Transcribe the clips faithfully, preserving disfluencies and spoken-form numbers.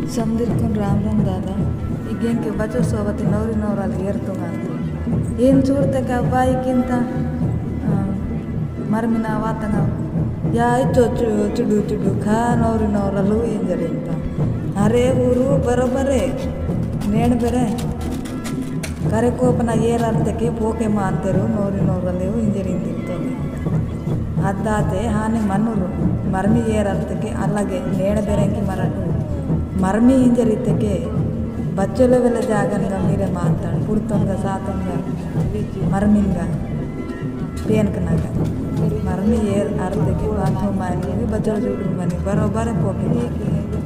समदिरकुन राम राम दादा। इगेंके बचो सोबती नौरी नौराल एरतुंगांती। एन चूड़ते का बाई किंता, आ, मरमिना वातंगा। या इचो चु-, चुडू चुडू खा नौरी नौरालु इंजरिंता। अरे ऊरू बरोबरे। नेण बेरे। करे कोपना एरर्तके पोके मांतेरु नौरी नौरालु इंजरिंदिंतोने। अद्दाते हाने मनुरु, मरमी एरर्तके अलगे नेड़ बेरेंकी मरटु। मरमी इंजरितके बच्चोले वेले जागनगा मीरे मांताड़, पुड़तोनगा, सातोनगा, मरमिनगा, पेनकनगा। मरमी एरर्तके बाथो मानी, बच्चोले जुटु मानी, बरोबर पोके मानी।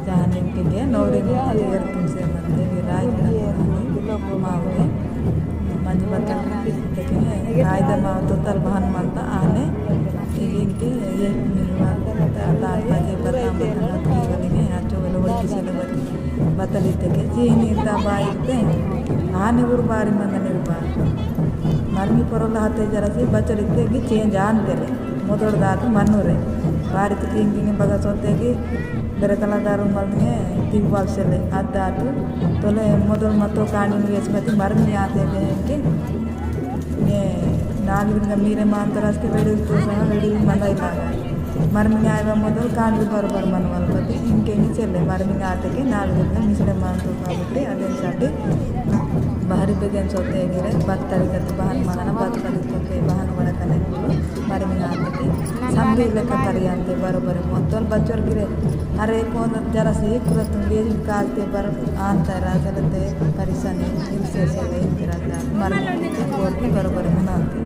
जानिम के नौरी नौराल एरतुन से मंते, वी राय मावरे। मंजे बता के रायदा माव तो तल बहन मंता आने। इनके ये निर्माण ता, ता, मंजे बता, बता, बता, बता, बता, अच्छो वेलो वोट किसे ले बता, बता लेते के, चीनी ता बाई ते, आने उर बारी मंदने उर बारी। मरमी परोला हाथे जरा से बचर इते की change आन तेरे। मोदोड़ दात मनुरे। बारी तो किंग किंग बगा सोते की बेरे कला दारू मलने तिगवाल सेले। अद दात तोले मोदोड़ मतो कांडी वेस मती मरमी आते दे के। ने नाग बिन मीरे मांतरास के वेड़ी तो सा वेड़ी मंदाई लागा। मरमी आयवा मोदोड़ कांडी बरोबर मनवाल पति इनके नी सेले। मरमी आते के नाग बिन मिसड़े मांतो काबट्टी अदेन साटी बाहरी बेगेन सोते गिरे बत्तरी कत बहन माना बत्तरी कत बहन वड़ा कने। मरमिंग आतके संबी लेका करियंते बरोबर मोत्तोल बच्चोर गिरे। अरे कोन जरा से एक रतुन बेरी कालते बर आंतर असलते परेशानी हिंसे से ले गिरता। मरमिंग आतके कोर की बरोबर मनाते।